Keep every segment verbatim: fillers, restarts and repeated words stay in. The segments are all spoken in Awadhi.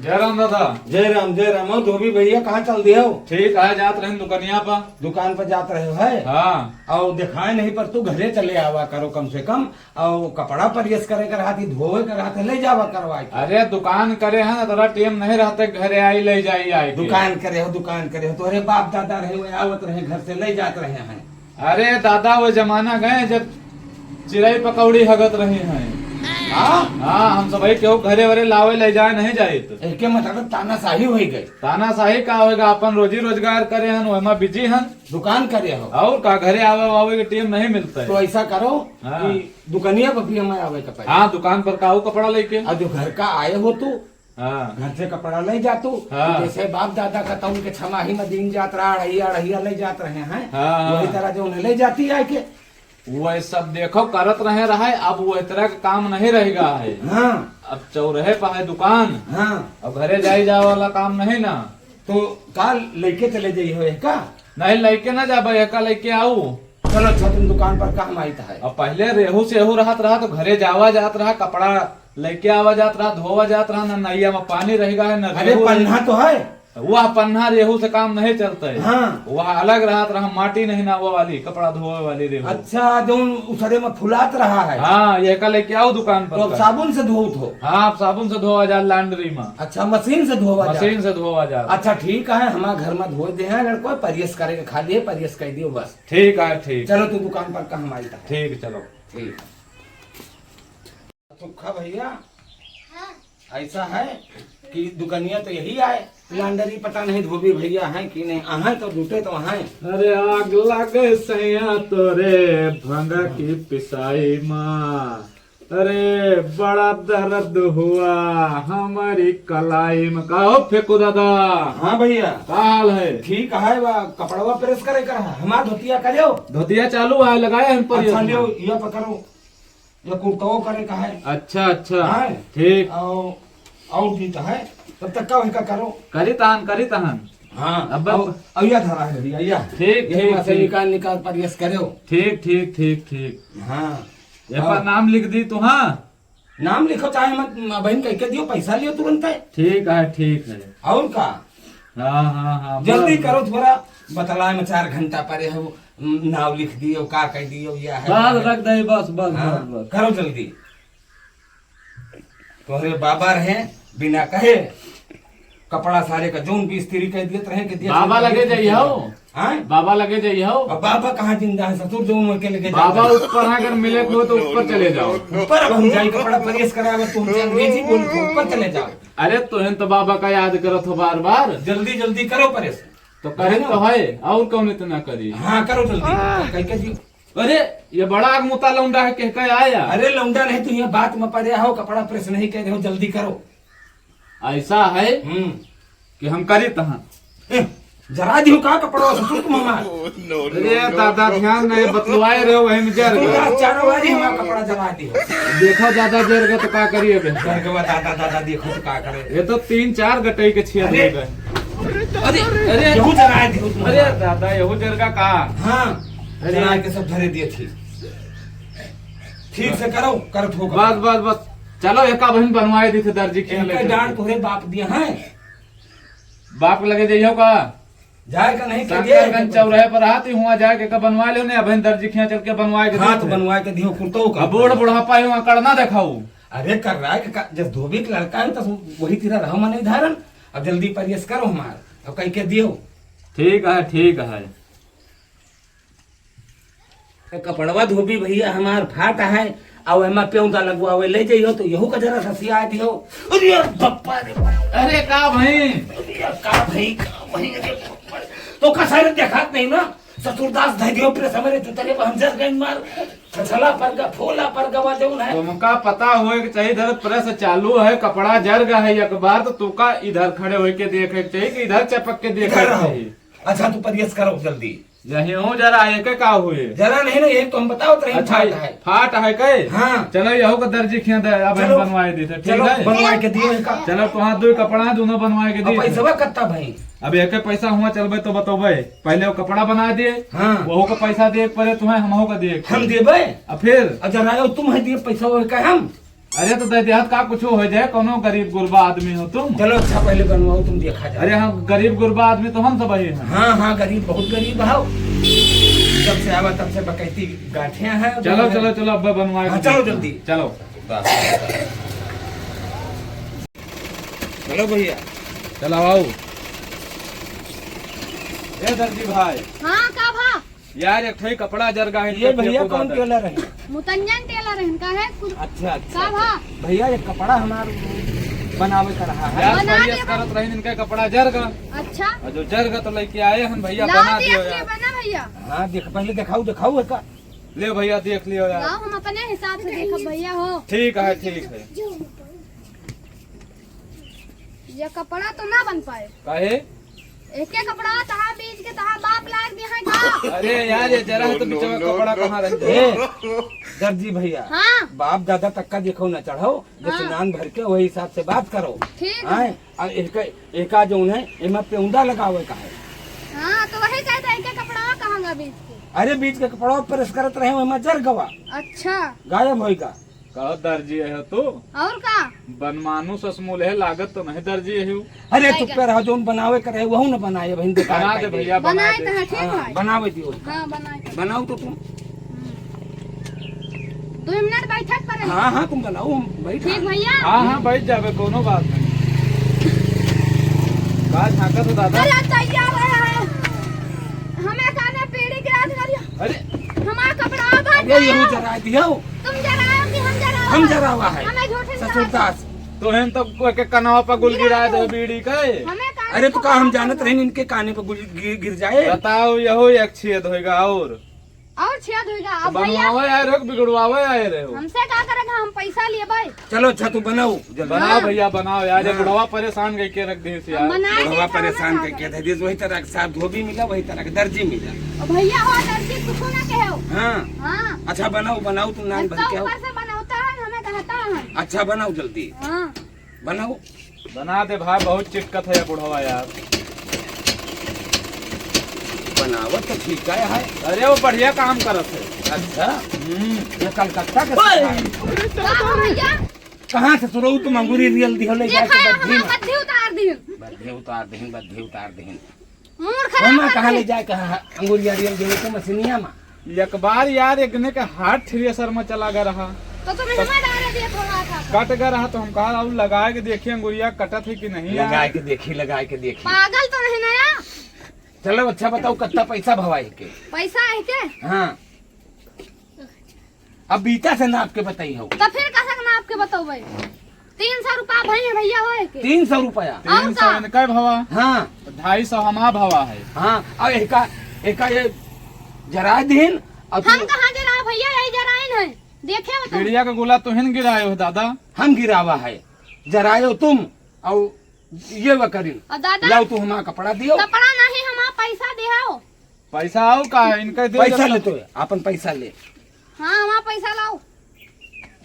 जय राम दादा। जय राम, जय राम। और धोबी भैया, कहाँ चल दिए हो? ठीक है, जात रहे दुकनिया पर। दुकान पर जात रहे हो, है? हाँ। और दिखाए नहीं, पर तू घरे चले आवा करो कम से कम। और कपड़ा प्रेस करे के रहत ही, धोवे के रहत ही, ले जावा करवाए के। अरे, दुकान करे है ना, तोरा टेम नहीं रहते, घरे आई, ले जाई, आई के। दुकान करे हो, दुकान करे हो, तोरे बाप दादा रहे, वो आवत रहे घर से, ले जात रहे हैं। अरे दादा, वो जमाना गए जब चिरई पकौड़ी हगत रही हैं। हाँ? हाँ, हम सबही केहू घरे वरे लावे ले जाए नहीं जाइत। एके मतलब तानाशाही होई गई। तानाशाही का होएगा, अपन रोजी रोजगार करे हन, ओहमा बिजी हन। दुकान करे हो। और का, घरे आवे वावे के टेम नहीं मिलता है। तो ऐसा करो हाँ। कि दुकनिया पर भी हमें आवे के पड़े। हाँ, दुकान पर का हो कपड़ा लेके। और जो घर का आए हो तू, हाँ। घर से कपड़ा ले जा तू। हाँ। जैसे बाप दादा का तउन के छमाही में दिन जात रहा, अढ़ैया, अढ़ैया ले जात रहे हैं। हाँ, हाँ। वही तरह जो उन्हें ले जाती है के। वह सब देखो करत रहे रहा है, अब वह तरह का काम नहीं रह गया है। हाँ। अब चौराहे पर है दुकान। हाँ। अब घरे जाई जाए वाला काम नहीं ना। तो का लेके चले जाई हो का? नहीं, लेके ना जाबे, एका लेके आऊ। चलो अच्छा, तुम दुकान पर काम आइत है। अब पहले रेहू सेहू रहत रहा तो घरे जावा जात रहा, कपड़ा लेके आवा जात रहा, धोवा जात रहा, ना नैया में पानी रह गया है, ना अरे रेहू पन्ना तो है। वह पन्ना रेहू से काम नहीं चलता है। हाँ। वह अलग रहत रहा, माटी नहीं ना वो वाली, कपड़ा धोवे वाली रेहू। अच्छा, जो उसरे में फुलात रहा है। हाँ, ये का लेके आओ दुकान पर तो अब का। साबुन से धोत हो? हाँ, अब साबुन से धोवा जा laundry में। अच्छा, मशीन से धोवा जा? मशीन से धोवा जा। अच्छा, ठीक है, हमारे घर में धो दे हैं लड़को, प्रेस करे के खाली है, प्रेस कर दियो बस। ठीक है, ठीक। चलो, तू दुकान पर काम आई था। ठीक, चलो। ठीक। सुखा भैया, हाँ। ऐसा है कि दुकनिया तो यही आए, laundry पता नहीं धोबी भैया हैं कि नहीं, अहैं तो जुटे तो अहैं। अरे आग लागे सैया तोरे भंगा की पिसाई माँ, अरे बड़ा दर्द हुआ हमारी कलाई में। का हो फेंकू दादा? हाँ भैया। का हाल है? ठीक है बा, कपड़वा प्रेस करे का है, हमार धोतिया करियो। धोतिया चालू है, लगाए हम पर अच्छा, ये लियो, ये पकड़ो। या कुर्तवो करे का है। अच्छा, अच्छा। हाँ। ठीक। और, और भी तो है। तब तक का वही का करो। करी तहन, करी तहन। हाँ। अब और, और या धरा है भैया, या। ठीक, यही ठीक, में से ठीक। निकाल, निकाल प्रेस करो। ठीक, ठीक, ठीक, ठीक। हाँ। ये पर और नाम लिख दी तू, हाँ? नाम लिखो चाहे मत, बहन कह के दियो, पैसा लियो तुरंत है। ठीक है, ठीक है। और का? हाँ, हाँ, हाँ, जल्दी बस, करो, बस। थोड़ा बतलाए में चार घंटा परे हो, नाव लिख दियो, का कह दियो, या है, बस, या है। रख दे, बस, बस, हाँ, बस, बस। करो जल्दी। तोहरे बाबा रहे, बिना कहे, कपड़ा सारे का जौन भी इस्त्री कह दियत रहे, के दियत बाबा रहे, लगे जाइए हो। हाँ? बाबा लगे जाइए हो। अब बाबा कहाँ जिंदा है, ससुर जौन होके लगे जाओ। बाबा ऊपर हैं, अगर मिले को हो तो ऊपर चले जाओ। ऊपर अब हम जाई कपड़ा प्रेस करावे, तुमसे अंग्रेजी बोल के ऊपर चले जाओ। अरे तोहन तो बाबा का याद करत हो बार बार। जल्दी जल्दी करो प्रेस। तो करे है ना? तो है, और कौन इतना करी? हाँ, करो जल्दी। कह के जी। अरे, ये बड़ा अगमुता लौंडा है, कह के आया। अरे लौंडा नहीं, तू ये बात में पड़े हो, कपड़ा प्रेस नहीं कह रहे हो, जल्दी करो। ऐसा है हम्म। कि हम करी तहाँ। ए, जरा दियो का कपड़ा ससुर तुम हमार। अरे दादा, ध्यान नहीं, बतलवाए रहे हो, वही में जर गया। चारों बारी हमारा कपड़ा जला दियो। देखो दादा, जर गया तो का करिए बे? जर गया दादा, दादा देखो तो का करे। ये तो तीन चार गटई के छेद अरे, हो गए। अरे, अरे, यहू जरा दियो तुम अरे हमार। दादा, यहू जर का का? हाँ, अरे। जरा के सब धरे दिए थी। ठीक से करो, कर ठोक। बस, बस, बस। चलो, एका बहिन बनवाए दी थे दर्जी के इनका लेके। डांट तोहरे बाप दिया है। बाप लगे जइहो का? जाए का नहीं, के दिए शंकरगंज के चौराहे पर आती हुआ जाए के का बनवा ले ने, अबहिन दर्जी खिया चल के बनवाए के हाँ, दे तो दे। बनवाए के दियो कुर्तो का। अब बूढ़ बुढ़ापा ही वहाँ करना देखाऊ। अरे कर रहा है कि का, जब धोबी के लड़का है तो वही तेरा रहो मन धारण। अब जल्दी प्रयास करो हमार, अब कह के दियो। ठीक है, ठीक है। कपड़वा धोबी भैया हमार फाट है, अउ एमा पेउंदा लगवावे ले जइहो तो यहू का जरा ससिया दियो। अरे बप्पा रे बप्पा। अरे का भाई? अरे का भाई, का भाई, अरे बप्पा रे। तो का सारे देखात नहीं ना, ससुरदास धै दियो प्रेस हमरे जूतरे पर हम जर गइन मार। छछला पर गा, फोला पर गवा जउन है। तुमका पता होए के चाहिए, धर प्रेस चालू है, कपड़ा जर गा है एक बार, तो तुका इधर खड़े होए के देखे के चाहिए कि इधर चपक के देखे इधर के रहो। चाहिए। अच्छा, तू प्रयास करो जल्दी। यही हूँ जरा, ये के का हुए? जरा नहीं ना, यही तो हम बताओ, तो अच्छा, फाट है। फाट है के? हाँ। चलो, यहू का दर्जी खिया दे, अब हम चलो, बनवाए दी थे, ठीक चलो, है? बनवाए के दिए का? चलो, तो हाँ, दो कपड़ा है, दोनों बनवाए के अब दिए थे। पैसवा कत्ता भाई? अब एक पैसा हुआ चलबे तो बतोबे, पहले वो कपड़ा बना दिए, हाँ। वहू का पैसा दिए पड़े तुम्हें, हमहू का दिए हम पड़े। देबे? अब फिर? अब जरा आयो तुम है दिए पैसा वो का हम? अरे तो दे देहत का कुछ हो जाए, कौनो गरीब गुरबा आदमी हो तुम। चलो अच्छा, पहले बनवाओ, तुम देखा जाए। अरे हम गरीब गुरबा आदमी तो हम सब ही हैं। हाँ, हाँ, गरीब, बहुत गरीब हो। जब से आवा तब से बकैती गांठिया है। चलो, चलो, चलो, अब्बा बनवा के हाँ, चलो देते हैं। जल्दी। चलो। चलो भैया। चलो आओ। ए दर्जी भाई। हाँ, का भा? यार, एक ठे कपड़ा जर गा है, ये इनका भैया फेंको कौन बादल। टेलर है? मुतंजन टेलर है, इनका है कुछ। अच्छा, अच्छा, का अच्छा। भा? भैया, ये कपड़ा हमार बनावे का रहा है। यार, बना सही देबा। करत रही, इनका कपड़ा जर गा। अच्छा। और जो जर गा तो लेके आए हम भैया, लाओ, बना देख दियो लेबा यार। ना भैया। हाँ, देख, पहले दिखाओ, दिखाओ इसका। ले भैया, देख लियो यार। लाओ, हम अपने हिसाब से देखब भैया हो। ठीक है, ठीक है। ये कपड़ा तो ना बन पाए। काहे? एके कपड़ा तहा बीच के तहा बाप लाग दिया है का? अरे यार, ये जरा है तो बिचवा कपड़ा कहाँ रह जाए? ए, दर्जी भैया, हाँ। बाप दादा तक का देखो ना चढ़ो, जो हाँ। सुनान भर के वही हिसाब से बात करो। ठीक है। हाँ, और एक, एका जौन है, एमा पेउंदा लगावे का है। हाँ, तो वही कहता है, एके कपड़ा कहाँ गा बीच के? अरे, बीच के कपड़ा प्रेस करत रहे, ओमा जर गवा। अच्छा। गायब होइगा। कहो दर्जी है तू? और का? बनमानुस असमूल है, लागत तो नहीं दर्जी है। अरे, चुप कर रहो, जौन बनावे करे, वहू न बनाए, बहिन, बेकार बना दे टाइप भैया, है। बना बनाए दे। तो है, ठीक हाँ, है। बनावे दियो। हाँ, बनाए तो। बनाओ तो तुम। हम्म। दो मिनट बैठक पर है। हाँ, हाँ, तुम बनाओ, हम बैठ ठीक हैं। भैया। हाँ, हाँ, बैठ जावे, कोनो बात नहीं। का झांकत हो दादा? अरे, तैयार है। हमें खाने पीढ़ी के राज करियो। अरे। हमारा कपड़ा भर अरे, यहू गया। जरा दियो। तुम जराओ कि हम जराओ? हम जरावा है। हमें झूठे नहीं ससुर कहा। दास। तोहेन तो कोई के कनवा पर गुल गिरा गिरा दे दो। बीड़ी के। हमें काहे अरे तो का हम जानत रहन इनके काने पर गुल गिर, गिर जाए। बताओ, यहो एक छेद होएगा और। और छेद होएगा। तो अब भैया बनवावे आए रहे हो कि बिगड़वावे आए रहे हो? हमसे का करेगा, हम पैसा लिए भाई। चलो अच्छा, तू बनाओ, जल्दी। बनाओ हाँ। भैया, बनाओ यार, ये हाँ। बुढ़वा परेशान करके रख दे यार। हम बनाए बुढ़वा देते हैं, परेशान हमें करके का दे दिस, वही तरह के साथ धोबी मिला, वही तरह के दर्जी मिला। ओ भैया हो, दर्जी कुछ ना कहो। हाँ। हाँ। अच्छा बनाओ, बनाओ, तुम नान भर इतना के आओ। ऊपर से बनाता है, हमें कहता है। अच्छा बनाओ जल्दी। हाँ। बनाओ। बना दे भाई, बहुत चिटकत है बुढ़वा यार। बनावत तो ठीक है, है। अरे वो बढ़िया काम करत है। अच्छा। हम्म। ये कलकत्ता के ओए! सरकार। का हो भैया? कहाँ से सुरऊ तुम अंगूरी रियल दिहले देखा जाके है, बद्धी हमार में? बद्धी उतार दिहिन। बद्धी उतार दिहिन, बद्धी उतार दिहिन। मूड खराब ओमा कर कहाँ दिहिन। ले जाए, कहाँ अंगूरिया रियल दिहले तो मशीनिया में? एक बार यार, एक ने के हाथ थ्रेसर में चला गया रहा। तो तुम्हें तो हमें डाले दिए थोड़ा सा। कट गया रहा, तो हम कहा, "अब लगाए के देखिए, अंगुरिया कटत है कि नहीं यार?" लगाए के देखी, लगाए के देखी। पागल तो नहीं ना यार? चलो, अच्छा बताओ, कितना पैसा भवा है के? पैसा है के? हाँ। अब बीता से नाप के बताई हो। तो फिर कैसे नाप के बतौबे? तीन सौ रुपया भई है भैया, होए के। तीन सौ रुपया? और तीन सौ का? इनका भवा। हाँ। ढाई सौ हमार भवा है। हाँ, और एका, एका ये जरा दिन, और हम तू कहाँ जरा भैया, यही जराइन है। देखे हो तुम? पीड़िया का गोला तो हिन गिरायो है दादा। हम गिरावा है, जरायो तुम, और ये वो करिन। और दादा? लाओ तू हमारा कपड़ा दियो। कपड़ा नहीं, हमारा पैसा दियो। पैसा आओ का है? इनका दे पैसा दे। ले तो, अपन पैसा ले। हाँ, हमारा पैसा लाओ।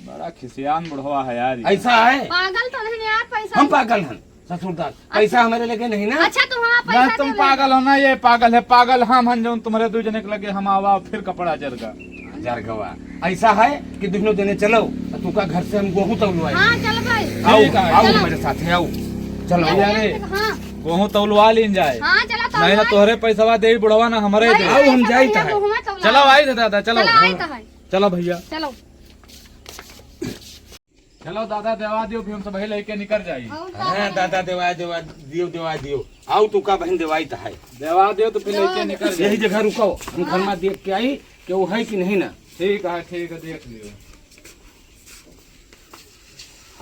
बड़ा खिसियान बुढ़वा है यार ये। ऐसा है? पागल तो नहीं यार, पैसा हम दे। पागल हन, ससुरदास। अच्छा। पैसा हमारे लगे नहीं ना। अच्छा, तुम हमारा ना, पैसा तुम दे दो। पागल हो ना, ये पागल है, पागल हम हन, जौन तुम्हारे दो जने के लगे हम आवा, फिर कपड़ा जरगा। जरगवा। ऐसा है कि दोनों जने चलो, तू का घर से हम गोहूं तौलवाए। हाँ, चल भाई। आओ, ठीक है। आओ चलो। हमारे साथ है, आओ। चलो। चलो, अरे, हाँ। गोहूं तौलवा लीन जाए। हाँ, चलो, नहीं ना तौलवा। तोहरे पैसवा दे बुढ़वा ना हमरे दे। आओ, हम जाइत है। चलो, आई थे दादा, चलो। चलो, आई थे। चलो भैया। चलो। चलो दादा, देवा दियो, फिर हम सब लेके निकल जाई। और का हाँ, है? दादा, देवा, देवा दियो, देवा दियो। आओ, तू का बहन देवाई त है। देवा दियो तो फिर लेके निकल जाई। यही जगह रुको, हम घर हाँ। में देख के आई कि वो है कि नहीं ना। ठीक है, ठीक है, देख लियो।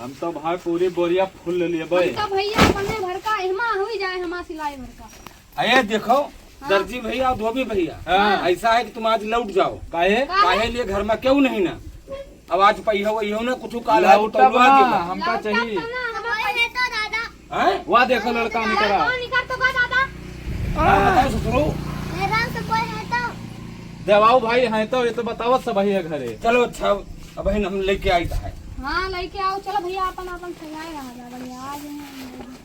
हम तो भाई पूरी बोरिया फुल ले लिए भाई। हम तो भैया अपने भर का एहमा हुई जाए, हमार सिलाई भर का। अरे देखो, हाँ। दर्जी भैया और धोबी भैया, हाँ। ऐसा है कि तुम आज लौट जाओ। काहे? काहे? काहे लिए घर में क्यों नहीं ना? अब आज पहिया वही हो ना, कुछ काल है तो लौटा तौलवा बा, देगा। हमका लौटा चाहिए। तो ना, हमारे है तो दादा। हैं? वाह, देखो लड़का निकला। लड़का निकल तो का दादा? हाँ, बताओ ससुरो। मेरा से कोई है तो? देवाऊ भाई हैं तो, ये तो बतावत सब है घरे। चलो अच्छा, अब हम लेके आई है। हाँ, लेके आओ। चलो भैया, अपन, अपन फैलाए रहा जा, बढ़िया, आ गए हैं।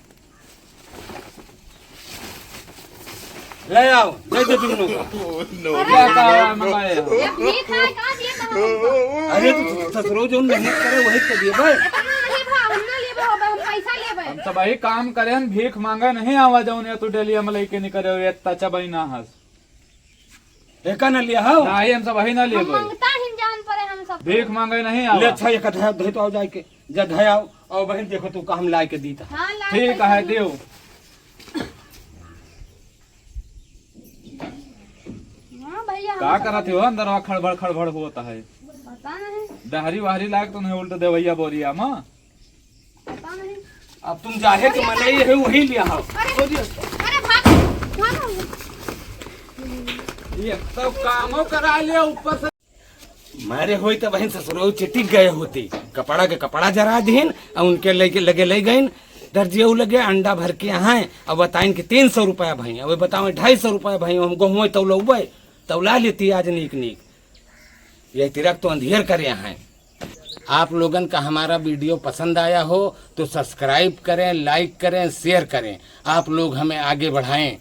ले आओ, दे दे दोनों को। अरे क्या बाप। कहा मंगाए हो? ये भीख है का? ये तो अरे तो ससुरो जो मेहनत करे वही तो देबे। इतना नहीं भा, हम ना लेबे होबे, हम पैसा लेबे। हम सब वही काम करे, हम भीख मांगे नहीं आवा, जौन ये तू डेलिया में लेके निकरे हो, ये तचा बहिना हस। एका न लिया हो। नहीं, हम सब वही ना हम लेबे। मंगता ही जान पड़े हम सब। भीख मांगे नहीं आवा। ले अच्छा, एक धया धई तो आओ जाए के। जा धया आओ, आओ बहन, देखो तू का हम लाए के दीता। हाँ, लाए ठीक पैसा है, दे। देव। हाँ भैया, हम का सब करत हो अंदर, खड़बड़ खड़बड़ होता है। पता नहीं। डहरी वहरी लाग तो नहीं, उल्ट देवैया बोरिया माँ। पता नहीं। अब तुम जाहे के मनई है, वही लिया हो। अरे, अरे भाग, भागो। ये तो कामो करा लिया ऊपर से। मारे होई तो बहन ससुरो चिटिक गए होती, कपड़ा के कपड़ा जरा दीन, और उनके लेके लगे ले गईन दर्जियऊ लगे, अंडा भर के यहाँ, अब बताइन कि तीन सौ रुपया भई, अब बताओ ढाई सौ रुपया भई, हम गहुए तौलौबे, तौला लेती आज नीक नीक। यही तिरक तो अंधियर करे हैं। आप लोगन का हमारा वीडियो पसंद आया हो तो सब्सक्राइब करें, लाइक करें, शेयर करें। आप लोग हमें आगे बढ़ाएं।